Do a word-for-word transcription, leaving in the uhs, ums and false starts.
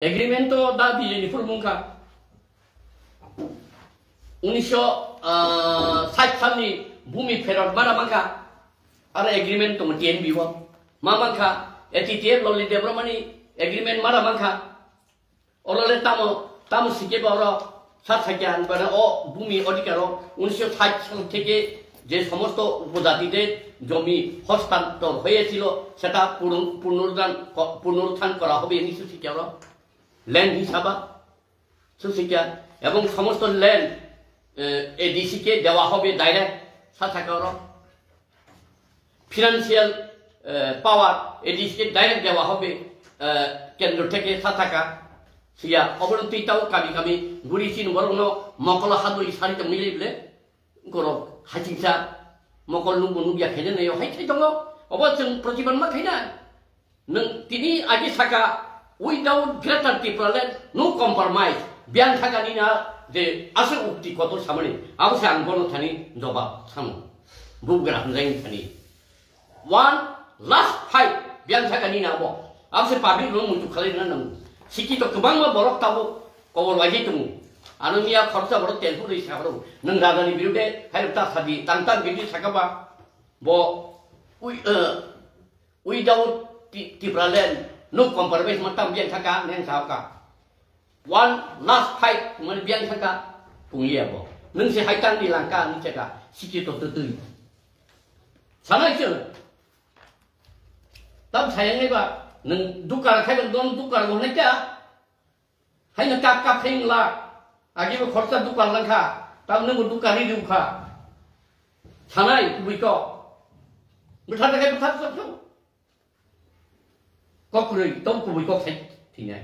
Agreement to da B J P ni phuru mungkha. Unisho sait salni bumi pherot mara mangkha. Aro agreement tongo T N B o. Ma mangkha, A T T F Lolli Debbarmani agreement mara mangkha. Olole tamo, tamo sikhe ba oro sa sakya hanbana o bumi odhikaro unisho sait sal theke je somosto upojatide jomi hostantor hoyechilo seta purun-, punurudhan ko-, punuruthan kora hobe hinwi su sikya oro. Land hisaba su sikya ebong somosto land, eh, A D C ke dewa hobe direct sa sakya oro. Financial, eh, power A D C ke direct dewa hobe, eh, kendro theke sa thaka. Siya, obono twi tao kami kami guri chin borokno mokolo hadoi sari tongwi le bile. Gorok hachingsa mokol nungbo nungya khaina nayo hai khai tongo. Obo chwng protibad ma khaina. Nwng tini agi saka, "Without Greater Tipraland, no compromise." Biyang thaka nina je aswk ukti kotor samani, abo se ang bono thani jobab samo. Bubagra hamjai thani. One last fight, biyang thaka nina abo. Abo se public no muitu khalai na nang. Sikito kwbangma borok tabo kobor wajai tongo. Ano miya khoroksa borok telpho rwi sakrok. Nwng rajani birude, hai ta sadi, tang tang birude sakaba. Bo, ui, eh, Without Ti-, Tipraland, no compromise ma tam biang thaka, neng thaka. One last fight, man biang thaka, pungya bo. Nung se hai tang di langka, nung cheka, siki to tu tu. Sana itu. Tam sayang ni ba, nung dukar khai don dukar mo ne kya? Haino kap kap khe wngla, agi bo khoroksa dukar langkha, tamni bo dukar ri rwkha. Sanai kubui kok. Bwtharjakhe bwthar sok sok. Kok kwrwi, tong kubui kok sai thinai.